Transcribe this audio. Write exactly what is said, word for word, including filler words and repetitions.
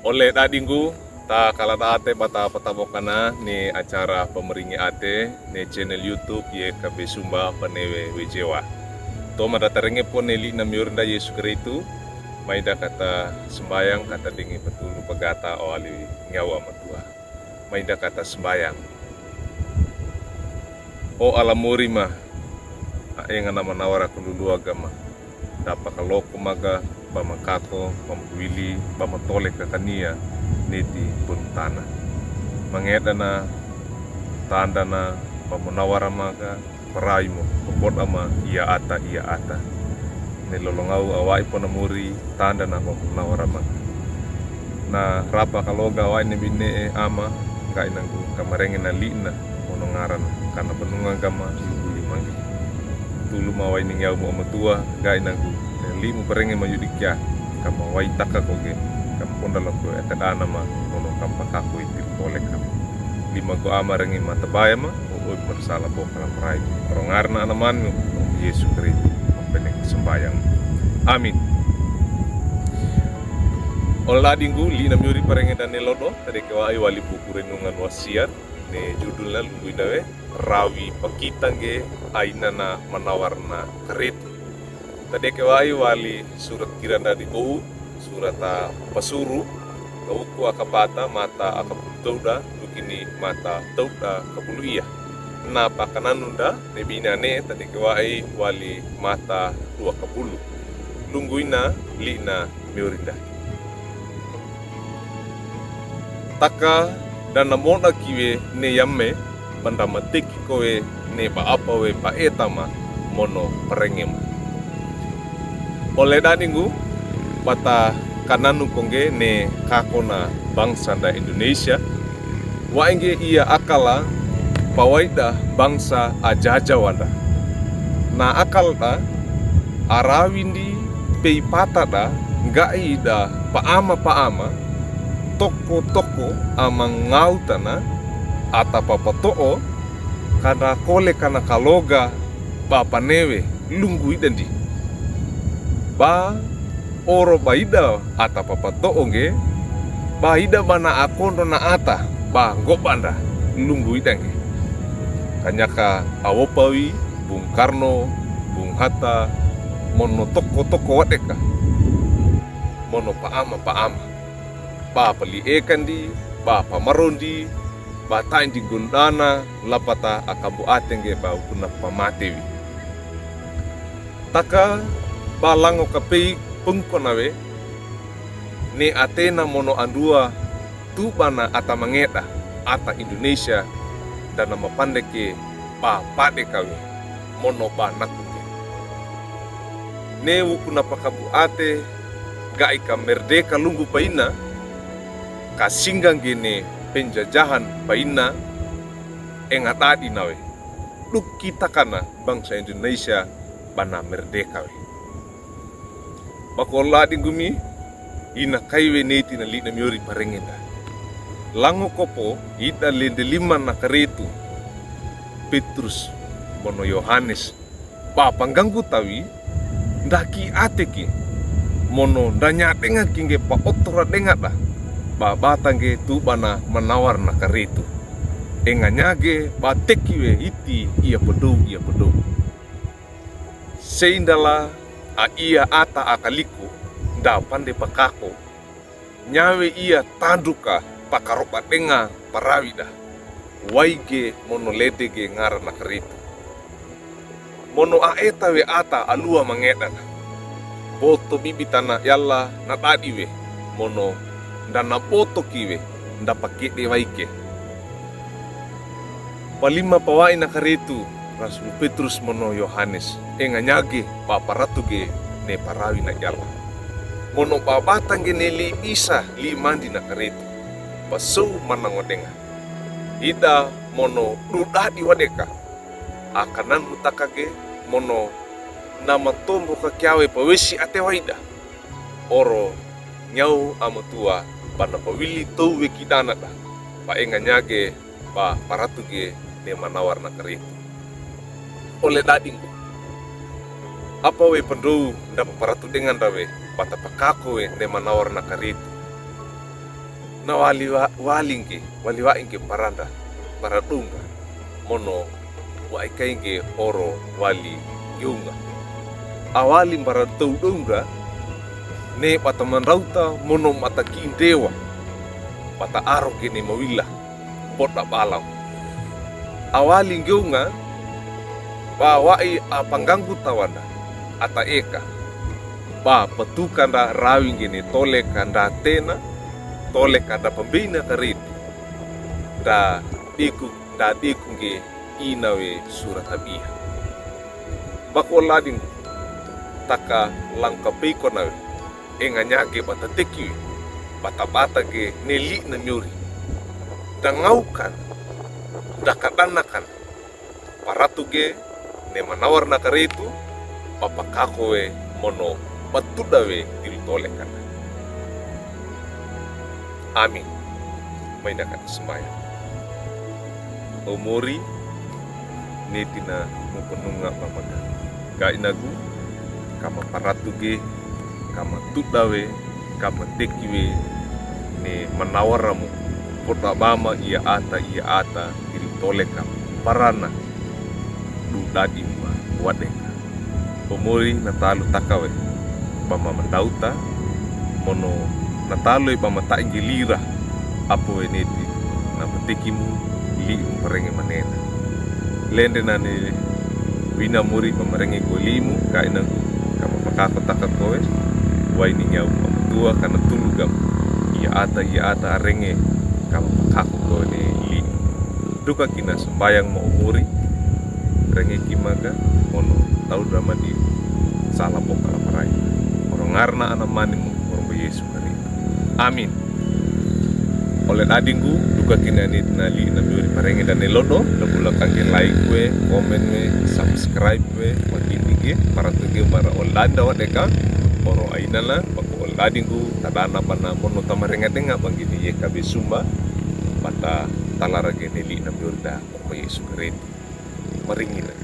Ole dadinggu, ta kaladatey bata patabokana ni acara pameringe ate ni channel YouTube Y K B Sumba Panewe Wejewa. Toma da tarenge po ni li'na miyorinda Yesu Keristu, mai da kata sembayang kata dingi patulu pagata o wali ngiyawa matua. Mai da kata sembayang. O alamori ma, a enga na manawara kaluluwaga ma. Da pakaloko maga, ba makako, ba mawili, ba matoleka kaniya, niti buntana. Mangedana, tandana, ba manawara maga, parai mo, pokot ama, iya ata, iya ata. Ni lolongaw awa'i panamori, tandana ba manawara maga. Na rapa kaloga awa'i ni bine'e ama, ngga'i nanggu kamarenge na li'na, mono ngarana, kana panunga gama, luguli mangge. Tulu ma wa'i ni ngiyamu amatua, ngga'i nanggu, li'mu parenge ma yudi kiya, kama wa'i taka koge, kama ponda loko etedana ma, mono kama pakako iti toleka. Lima ko ama renge ma tabaya ma, o, o, marsala bo kalaparai. Oro ngarana anamanmu, Yesu Keristu, ampeneki sembayang. Amin. Ole dadinggu, li'na miyori parenge dane lodo, tadeke wa'i wali buku renungan wasiat, ni judulna lunggu ina we, rawi pakita ngge aina na manawara na keritu. Tadeke wa'i wali surat kiranda di bowu, surat a pasuru, kawuku a kabata, mata a kapulu towda, lukini mata towda kapulu iya. Na pakananunda, ni binane, tadeke wa'i wali mata luwa kapulu. Lunggu ina, li'na miyorinda. Taka da namona kiwe ni yamme, ba nda mateki kowe ni ba apa we ba eta ma mono parenge ma. Ole dadinggu, bata kananu ko ngge ni kako na bangsa nda Indonesia, wa'i ngge iya akala pawaida bangsa ajajawa nda. Na akalda, arawindi pei patada, ngga'i da paama-paama, toko-toko a mangawutana, ata papato'o, kana kole kana kaloga, ba panewe, lunggu idandi. Ba oro ba ida ata papato'o ngge, ba ida ba na akondo na ata, ba ngoba nda, lunggu ida ngge. Kanyaka awopawi, Bung Karno, Bung Hatta, mono toko-toko wadeka. Mono paama-paama. Ba pali'ekandi, ba pamarondi, ba taindi gundana, lapata akambu ate ngge ba ukuna pamatewi. Taka ba lango kapei pungkona we, ni atena mono anduwa tuba na ata mangeda, ata Indonesia, da namapandeke ba padeka we, mono ba naku ngge. Ni ukuna pakambu ate, ngga'i ka merdeka lunggu paina, ka singga ngge ni penjajahan paina, enga dadi na we. Duki takana bangsa Indonesia ba na merdeka we. Ba ko ole dadinggu mi, ina kai we neti na li'na miyori parenge nda. Lango kopo, ida lende lima na keritu, Petrus, mono Yohanes, ba pangganggu tawi, nda ki ate ki, mono nda nyadenga ki ngge pa otora denga da, ba bata ngge tuba na manawara na keritu. Enga nyage ba teki we iti iya pedow, iya pedow. Sei ndala a iya ata a kaliku, nda pande pakako, nyawe iya tanduka pakaroba denga parawi da. Wa'i ge mono lede ge ngara na keritu. Mono a eta we ata a luwa mangeda na. Boto bibitana yala na dadi we. Mono nda na boto ki we, nda pakede wa'i ke. Palima pawa'i na keritu, Rasul Petrus mono Yohanes, enga nyage ba paratu ge ni parawi na yala. Mono ba bata ngge ni li'i bisa li'i mandi na keritu. Ba sow manango denga. Ida mono du dadi wadeka. A kananu taka ge mono na matombo ka kiyawe pawesi ate wa'i da. Oro ngiyaw a motuwa ba na pawili tow we kidana da. Ba enga nyage ba paratu ge ni manawara na keritu. Ole dadinggu. Apa we pandow nda paparatu denga nda we, bata pakako we ni manawara na keritu. Na wali wa-, wali nge, wali wa'i nge mbarandra, mbaradowndra, mono wa'i kai nge oro wali ngeunga. A wali mbaradowndra, ne bata mandrauta mono mata ki'ndrewa, bata aroge ne mawila, podabalaw. A wali ngeunga, ba wa'i a pangganggu tawandra, ata eka. Ba patukandra rawi nge ne tolekandra tena, tolekandra pambeina karetu. Nda diku, nda diku nge ina we sura tabiha. Ba ko lading taka langkapeiko nawe, enganyage bata teki we, bata bata ge ne li' na miori. Nda ngawukan, nda kadanakan, paratu ge ne manawar na karetu, ba pakako we mono batuda we tilu tolekandra. Amin. Maina ka sambayang. O Mori, neti na moponunga ba maga. Ka inagu, kama paratu ge, kama tuda we, kama teki we, ne manawara mo, podabama ia ata, ia ata, tilu toleka, parana, du dadi ma wadeka. O Mori na talu taka we, ba mamandauta, mono na talu we ba mata'i nge lira, apo we neti, na pateki mu, limu parenge manena. Lende nane wina Mori ba marenge ko limu, ka inagu, kama pakako taka ko we, wa'i ni nyawu kama tua kana tulu gam, ia ata, ia ata arenge, kama pakako ko we ne limu. Duka kina sambayang mo o Mori, renge ki maga, mono tawdra madi, sala boka la parai. Oro ngarna ana mani mo, oro Yesu Kristo. Amin. Ole dadinggu, duka kina neti na li' na miori parenge dane lodo, nda bula kangge like we, komen we, subscribe we, magini ge, paratu ge bara ole danda wadeka, oro ainana, ba ko ole dadinggu, tadana bana mono tamarenga denga, bangini ye kabe sumba, bata talarage ne li' na miori da, oro Yesu Kristo. Maringina.